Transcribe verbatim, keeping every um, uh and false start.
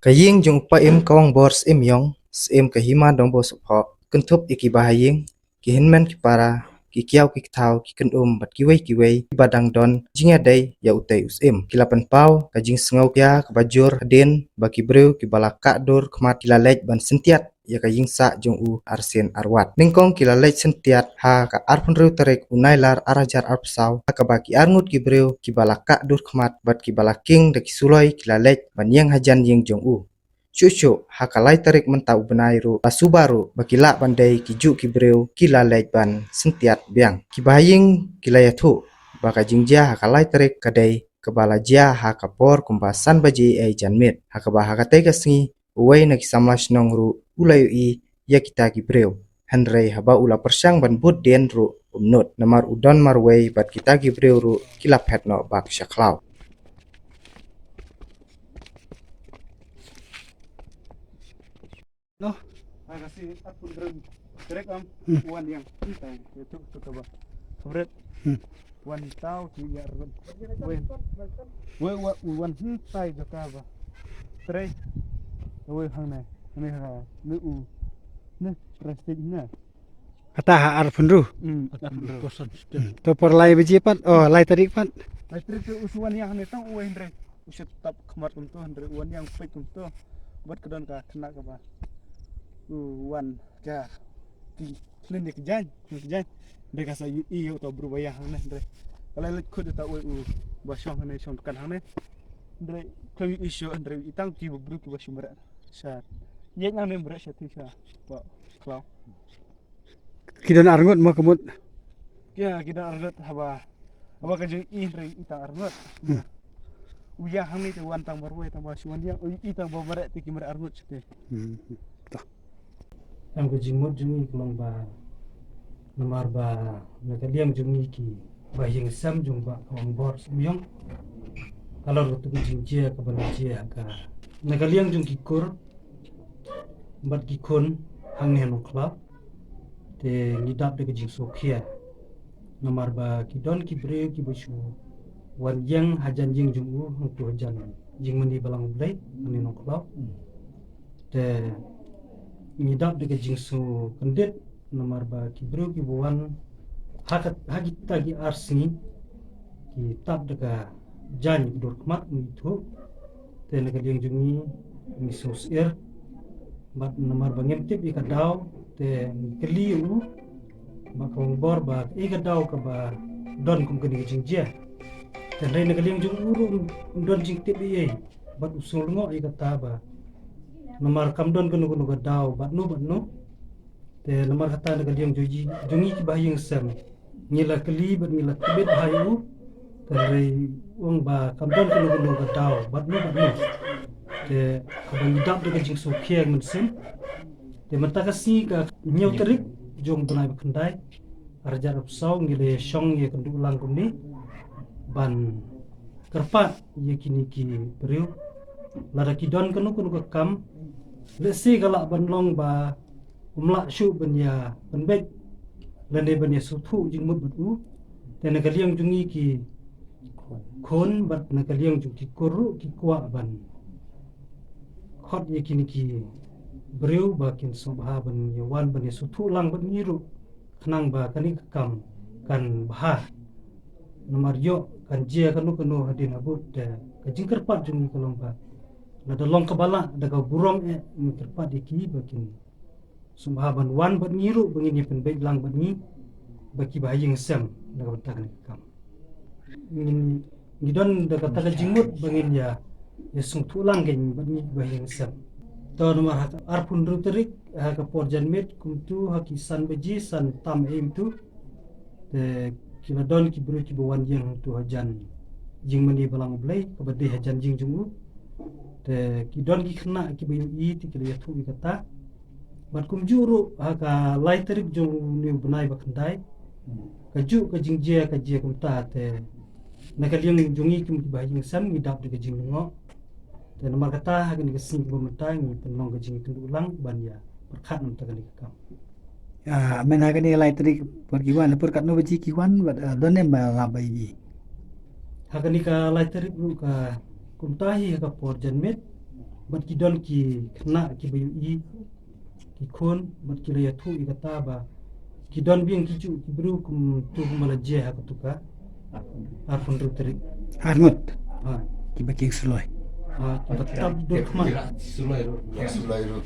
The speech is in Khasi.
Ka ïing jong u Paiem Kawangbor Syiemiong, Syiem ka Hima Dongbor Sohphoh, kynthup ïa ki bahaïing, ki hynmen ki para, ki kiaw ki kthaw, ki khyndum bad kiwei kiwei kiba dang don jingïadei ïa utei u Syiem, ki la pynpaw ka jingsngewkhia kaba jur hadien ba ki briew kiba la kah dur khmat ki la leit ban syntiat ïa ka ïingsah jong u arsien arwat. Nyngkong ki la leit syntiat ha ka arphew hynriew tarik u Nailar ar hajar arphew saw, ha kaba ki arngut ki briew kiba la kah dur khmat bad kiba la king da ki suloi ki la leit ban ïeng hajan ïing jong u. Shuh shuh ha ka lai tarik mynta u bnai ruh la suba ruh ba ki lah ban dei ki juh ki briew ki la leit ban syntiat biang. Ki bahaïing ki la ïathuh ba ka jingjia ha ka lai tarik ka dei kaba la jia ha ka por kumba san baje ei janmiet, ha kaba ha katei ka sngi uwei na ki samla shnong ruh u la ïohi ïa kita ki briew. Hynrei haba u la pyrshang ban bud dien ruh um nud, namar u don marwei bad kita ki briew ruh ki la phet noh bak sha khlaw. Noh. Ha ka sngi arphew hynriew tarik am, hmm, wan ïeng. Ïa tu tu kaba. Kamret. Hmm. Wan taw ki ïa run. Wei. Wei wa u wan, hmm, tai da kaba. Trei. Wei hangne. Hangne ha. Ne u. Ne plastik ne. Kata ha arphew hynriew. Hmm, arphew hynriew. Hmm. To por lai baje pat. Oh, lai tarik pat. Lai tarik tu u shu wan ïeng hangne tang u wei hynrei. U shu tap khmat kumto hynrei u wan ïeng peit kumto. Bad ka don ka khynnah kaba u wan ka ki khlin ïa ka jaiñ, khlin ka jaiñ. Hynrei ka sa ïohi ïa uta u briew ba ïeng hangne hynrei. Ka la leit khot ïa uta uwei u ba shong hangne, shong dukan hangne. Hynrei khlem ïohi shuh hynrei i tang ki briew kiba shu mareh. Sha ïeng hangne mareh sha ti sha ba khlaw. Ki don arngut mo ka mut? Ïa, ki don arngut haba. Haba ka jong i hynrei i tang arngut. Hmm. U ïa hangne te wan tang marwei tang ba shu wan ïa, u i tang ba mareh te ki mareh arngut te. Hmm. Ta. Em ka jingmut jong i ka long ba namar ba na ka liang jong i ki bahaïing sem jong Bah Kawangbor Syiemiong. Ka long ruh tu ka jingjia kaba la jia ha ka. Na ka liang jong ki kur bad ki khun hangne ha Nongkhlaw. Te ngi dap da ka jingsngewkhia. Namar ba ki don ki briew kiba shu wan ïeng hajan ïing jong u hangtu hajan jingmane balang U Blei hangne Nongkhlaw. Te ngi dap da ka jingsngewkyndit namar ba ki briew kiba wan ha ka, ha kita ki ar sngi ki tap da ka jaiñ ka dur khmat ngi thuh. Te na ka liang jong ngi ngi sngewsyier. Bad namar ba ngim tip ïa ka daw te ngi kylli ïa u Bah Kawangbor ba ïa ka daw kaba don kum kane ka jingjia. Te hynrei na ka liang jong u ruh um don jingtip ïa ei bad u sngewlyngngoh ïa kata ba namar kam don kano kano ka daw bad no bad no. Te namar kata na ka liang jong ngi, jong ngi ki bahaïing sem ngi la kylli bad ngi la tbit ha ïa u. Te hynrei u ong ba kam don kano kano ka daw bad no bad no. Te haba ngi dap da ka jingsngewkhia mynsiem. Te mynta ka sngi ka hynñiew tarik jong u bnai ba khyndai ar hajar arphew saw ngi la shong ïakynduh lang kumne ban kyrpad ïa kine ki briew. Lada ki don kano kano ka kam lehse ka lah ban long ba um lah shuh ban ïa pynbeit lane ban ïa sngewthuh jingmut bad u. Te na ka liang jong ngi ki khun bad na ka liang jong ki kur ruh ki kwah ban khot ïa kine ki briew ba kin sngewbha ban ïa wan ban ïa sngewthuh lang bad ngi ruh khnang ba kane ka kam kan bha. Namar ïoh kan jia kano kano hadien habud. Te ka jingkyrpad jong ngi ka long ba lada long kaba lah da ka burom eh ngi kyrpad ïa ki ba kin sngewbha ban wan bad ngi ruh ba ngin ïa pynbeit lang bad ngi ba ki bahaïing sem na ka bynta kane ka kam. Ngin, ngi don da kata ka jingmut ba ngin ïa, ïa sngewthuh lang kein bad ngi bahaïing sem. To namar ha ka arphew hynriew tarik ha ka por janmiet kumtu ha ki san baje san tam em tu. Te ki la don ki briew kiba wan ïeng tu hajan jingmane balang U Blei kaba dei hajan ïing jong u. Te ki don ki khynnah kiba ïohi te ki la ïathuh ïa kata. Bad kumjuh ruh ha ka lai tarik jong une u bnai ba khyndai ka juh ka jingjia ka jia kumta te na ka liang jong ngi kum ki bahaïing sem ngi dap da ka jinglyngngoh. Te namar kata ha kane ka sngi kaba mynta ngi pynlong ka jingïakynduh lang ban ïa pyrkhat na ka bynta kane ka kam. Ah, mynta ha kane ka lai tarik por ki wan, por katno baje ki wan bad, ah, don ne em ba lap ba ïohi? Ha kane ka lai tarik ruh ka kumta hi ha ka por janmiet. Bad ki don ki khynnah kiba ïohi ki khun, bad ki la ïathuh ïa kata ba ki don biang ki juh ki briew kum tu kumba la jia ha katu ka arphew hynriew tarik. Arngut. Ha. Kiba king suloi. Ha, kiba tap dur khmat. Suloi ruh.